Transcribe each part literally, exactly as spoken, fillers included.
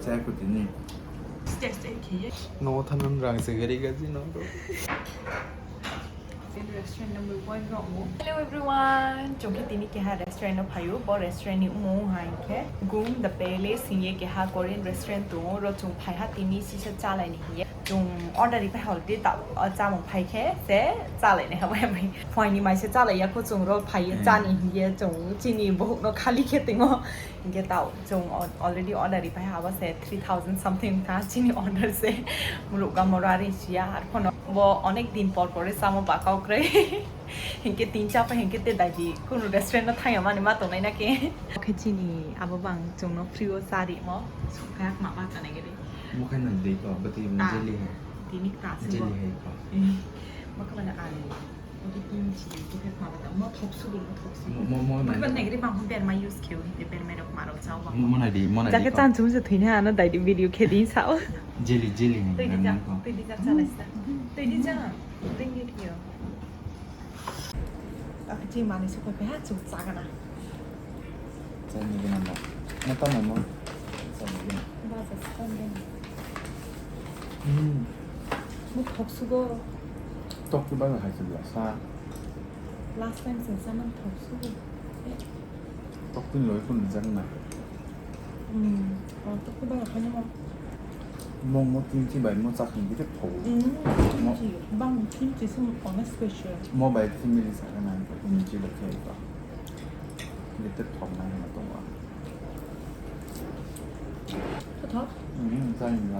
Sa ko tini. Step step khe ye. No thanam rang se gari gaji no. Restaurant number one rao. Hello everyone. Chung khe tini keha restaurant no phai ou. Bo restaurant ni mmung hai khe Gum the Palace hing ye keha Korean restaurant tong ou. Ro chung phai ha tini sisa chálai ni hing ye. Chung order ri pai ha already, ta, o, chámung phai khe se chálai nai ha bai bai. Phuaing ni mai se chálai ya kho chung ro phai ye chá ni hing ye chung chini bohouh no khali khe tong ou. Hing khe taoh chung al-, already order ri pai ha, abo se three thousand something tha chini order se. Muluh gamo rari si ya, arphuh no bo onek din por por chámo ba kau kroi. Hing khe tin chá pai hing khe te dai di, kunu restaurant no thanng ya mani ma tongnai na khe. Khe chini abo bang chung no free wo chá rimo. Sokha kma ba chánai gari. Mo khe nang dei ko, bati mo jelly hai. Tini kta se jelly hai ko. Mo khe mane alu. Mo khe kimchi, mo khe kma ba ta. Mo thok sudu, mo thok sudu. Mo, mo, mo nai. Mo nai gari bang hon berma use khe o, hing khe berma rao kma rao chá o bang. Mo, mo nai di, mo nai di ko. Jake chan chung se thoi na, ano dai di video khe di sa o. Jelly, jelly hai. Tui di ja, tui di ja, chálai sa. Tui di ja. Ring di yo. Akhe chini manoi se phai ha, chung chá gana. Chá ni gana mo. Mo tamo mo. Chá ni gana. Baja se tamo gana. Hmm. Mo thok sugo. Tok tu baja hai se la sa. Last time se sa man thok sugo. Tok tu loi kun jang na. Hmm. O, tok tu baja hai na mo. Mong mo kimchi bai mo chakni bithai thou. Hmm, mo kimchi. Bang kimchi se mo pona special. Mo bai family sa ka nang kimchi bai khe ba. Bithai thou nang ma tong ba. Tho tho? Hmm, chá ni la.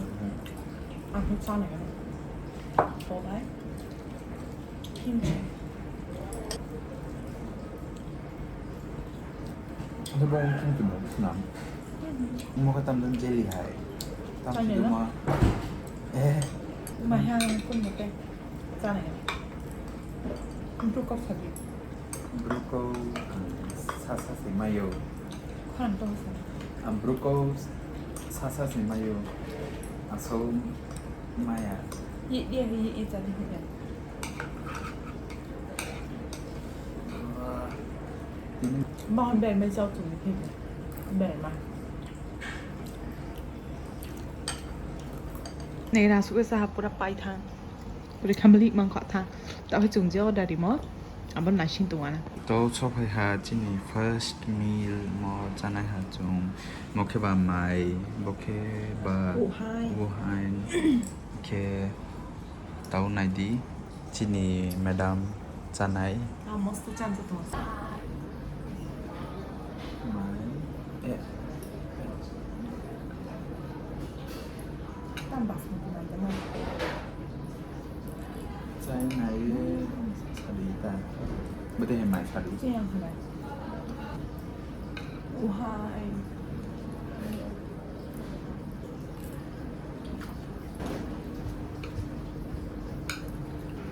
Ang khe chá nai. Thou bai. Kimchi. Abo bong kimchi mo snam. Mo khe tam jang jelly hai. Tam chá ni si na? Ma. Eh. Ma ha kun mo te. Chá nai. Bru kau sa di. Bru kau, um, sa sa se mai ou. Khorang tong sa. Um, bru kau sa sa se mai ou. Asol maya. Ye, ye, ye, ye, chá di ye. Bahon bermai chao chung ni khe. Bermai. Nai ra suh sa ha pura pai thang. Pura khamli mang kha thang. Taoh hai chung je order rimo. Abo naising tong ana. To sophai ha chini first meal mo chánai ha chung. Mo khe ba mai, bo khe ba uhai. Uhai. Khe Tau nai di, chini madam chánai. Ah, mosto chán se tong. Mai, eh. Tam bas ni nai tong. Chánai, sadi ta. Bete he mai sadi. Chini yang khalai. Uhai.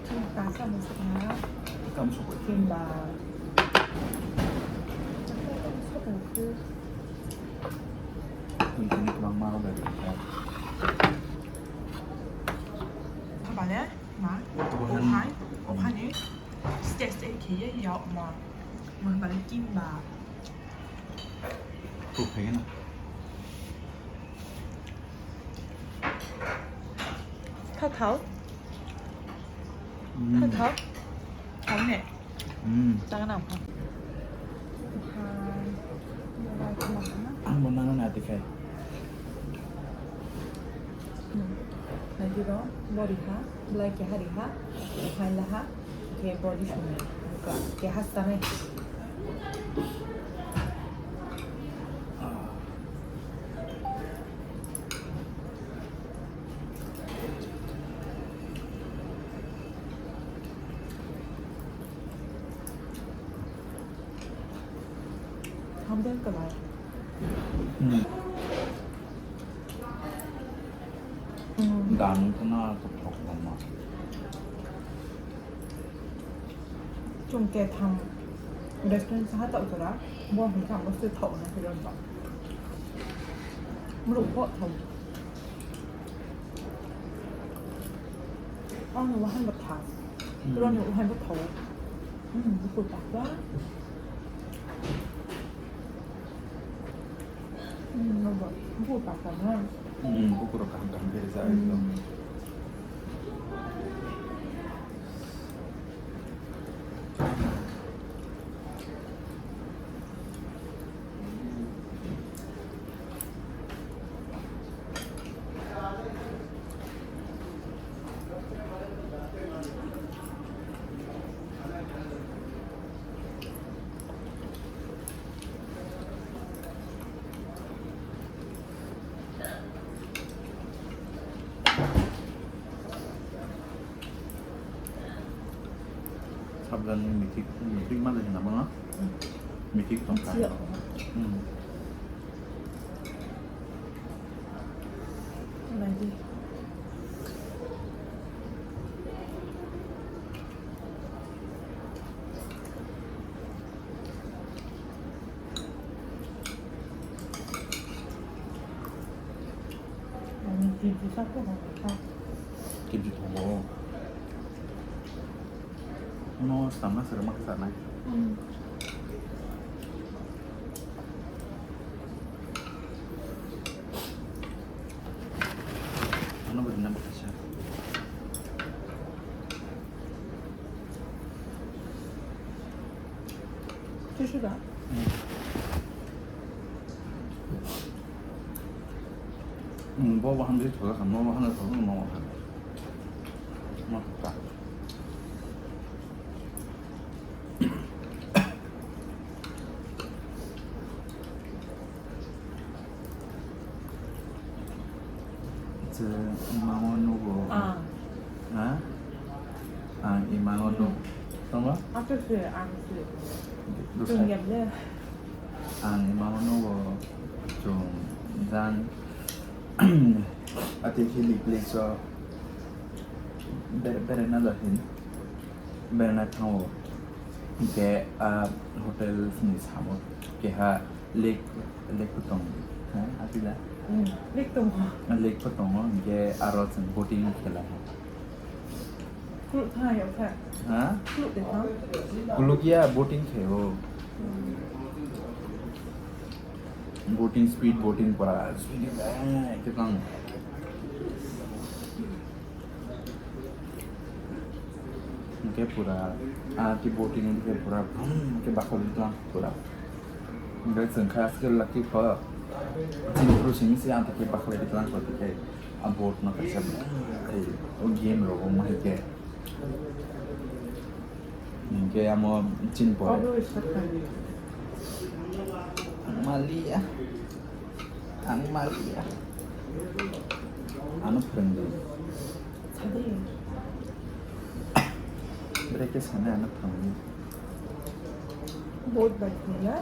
Thum ta sa mo sa ha. Kam so ko. Thum ba. Kam so ko. Thum thum ma ma da. Ba le ma. Ohai. Ohai ni. Step step khe ye ya ma. Ma ba le kim ba. Tho thao. Tho thao. Thao ne? Tang na. Ang bo nano na tikhai. Nai di ro, bo ri ha, blai keha ri ha, phaila ha, khe bo di song nai, keha sta nai. Hamdan kalai. Dan kena keprok lama. Chung ketham restaurant saha taoh jora, bo hing khe ang bo se thaoh na khe jora. Mruh pho thao. Ang ni wahan bo thao. Ro ni wahan bo thao. Hmm, buku takwa. Bukur rao kaham kaham khe rijak ekdom. Sabdan ni mithik, mithik ma de hina mo no? Mithik tong kha. Nai di. Kimchi tong bo. No, samna sere mak sa nai. Ano bo rinam kasa. Tissue da? Bo baham di thola kha, mo baham di thola, mo baham. Mo ta. Chwng imang wo nugo. Ang. Ha? Ang imang wo nugo. Tongmo? Ang se, ang se. Ang imang wo nugo chwng jang. Ati hili place o bere, bere na da hin. Bere na thang o. Hingkhe a hotel ni samo keha lake, lake pho tong, ha, atila? Lake tong. Lake pho tongo, hingkhe aro chwng boating khelai ha. Kuluk thang ya kha. Ha? Kuluk de thang. Kuluk ya, boating khe o. Boating, speed boating pora, speed, eh, khe tang. Hingkhe pura, ah, khe boating hingkhe pura, brum, khe bakhol di tlang pura. Hingkhe chwng kha skill lucky pho, chini bru simi se ang khe bakhol di tlang pura khe, a boat no kaisa, eh, o game rok wng ma hai khe. Hingkhe amo chini pore. Ang maliya. Ang maliya. Ano phrwngdi. Sadi. Brekhe sanai ano phrwngdi. Boat bai khe ya.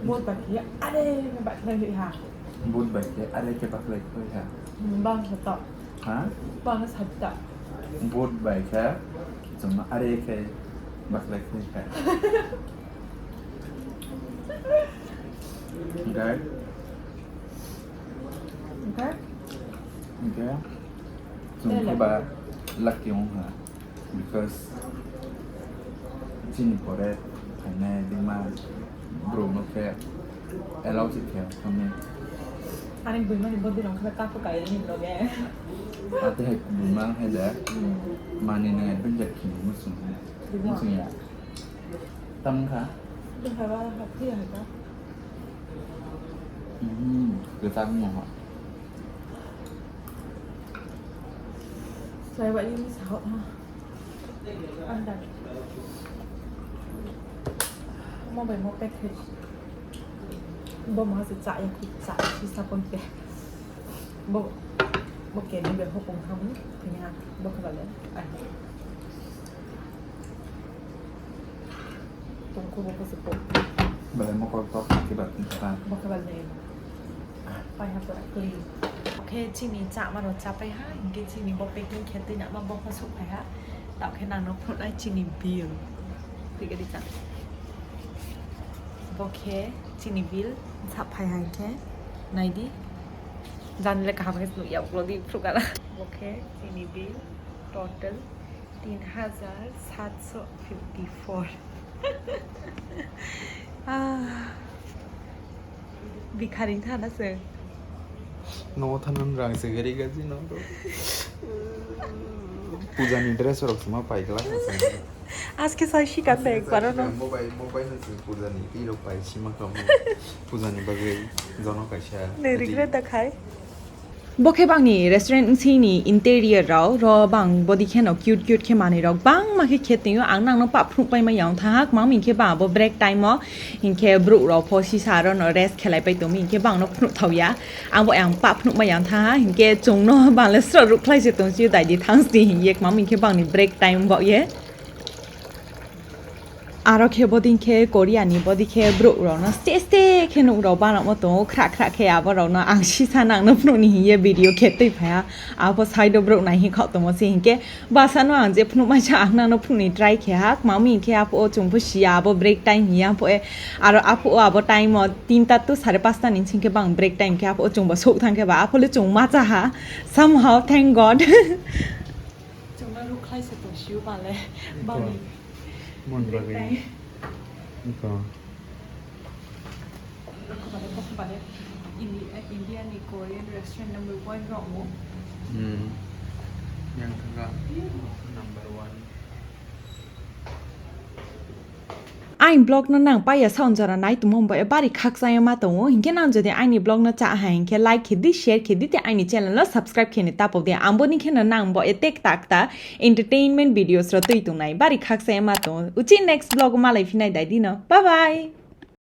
Boat bai khe ya. Are khe bakhlai ha. Boat bai khe are khe bakhlai ha. Bang sa to. Ha? Bang sa to. Boat bai khe. Chwng are khe bakhlai ha. Hingkhe? Hingkhe? Hingkhe? Chwng khe ba lucky ong ha. Because chini pore phainai bima brouh no khe allow se khe thangni. Ani bui mani body rong khe kaku kai ni loge. Ate hai bima hai le mani nang adventure khini muchung. Muchung ya. Tam kha? Bwkha ba ha, thwi ya hai ta. Mhm, kwchak mo ha. Sai ba ini sahok ha. Anda. Mo bai mo package. Bo ma se cha ya, cha si sa pon te. Bo, bo ke ni be ho pon ha mo. Kini ha, bo kha ba le. Ai. Tongkhu bo khe se po. Belai mokol tok khe ba tong kha. Bo khe ba le. Pai ha pura clean. Khe chini chama no chapai ha, hingkhe chini bo packing khe twi nama bo khe souhphai ha. Tao khe nang no phnuhnai chini bill. Twi khe di cha. Bo khe chini bill saphai ha hingkhe. Nai di. Jani le kaham khe nuh ya, ulo di phruh kala. Bo khe chini bill total. Tin hajar satso fifty four. Ah. Bikharing tha na se. No thanang rang se gari gaji no. Puja ni dress rok se ma pai kla kha se. Aske sa si kan de paro no. Mobile, mobile no se puja ni twi rok pai si ma kha mo. Puja ni bagwi jono kaisa. Ne regret da khai. Bo khe bangni restaurant bsing ni interior rao, ro bang bodi khe no cute cute khe manwi rok bangma khe khe tong ou. Ang nang no pah phnuh pai ma yang thanng ha, kmang mi hing khe bang abo break time o, hing khe brouh rao pho sisa aro no rest khelai pai tong mi hing khe bang no phnuh thao ya. Ang bo ang pah phnuh ma yang thanng ha, hing khe chung no bang le sro ruhkhlai se tong si dai di thanng sdi hing ye, kmang mi hing khe bang ni break time bo ye. Aro khe bodei khe Korea ni bodei khe brouh rao no ste ste khe nuh rao banamo tong ou, khrah khrah khe abo rao no ang sisa nang no phnuh ni hing ye video khe tui phai ha. Apho side o brouh nai hing khaoh tongmo se hing khe basa no ang je phnuh mai sa ang nang no phnuh ni try khe ha, kmang mi hing khe aphuh o chung pho si ya abo break time hing ye aphuh e, aro aphuh o abo time o tinta to sare pasta ni sing khe bang break time khe aphuh o chung bo souh thanng khe ba aphuh le chung ma cha ha, somehow, thank God. Chung no ruhkhlai se tong si ou ba le, bang ni mon break bagwi time. Iko. Iko ba le, iko ba le, Indi-, eh, India ni Korean restaurant number one rao mo. Hmm. Yang thangka number one. Aini vlog no nang paiya saon jora nai tongmo bo e bari khakchang ye ma tong ou, hing khe nang jodi aini vlog no chá ha hing khe like khe di, share khe di, tei aini channel no subscribe khe ni ta pau di, ang bo ni khe no nang bo e tekta kta entertainment videos rao tui tongnai, bari khakchang ye ma tong ou. Uchih next vlog o malai phi nai dai di no. Bye bye.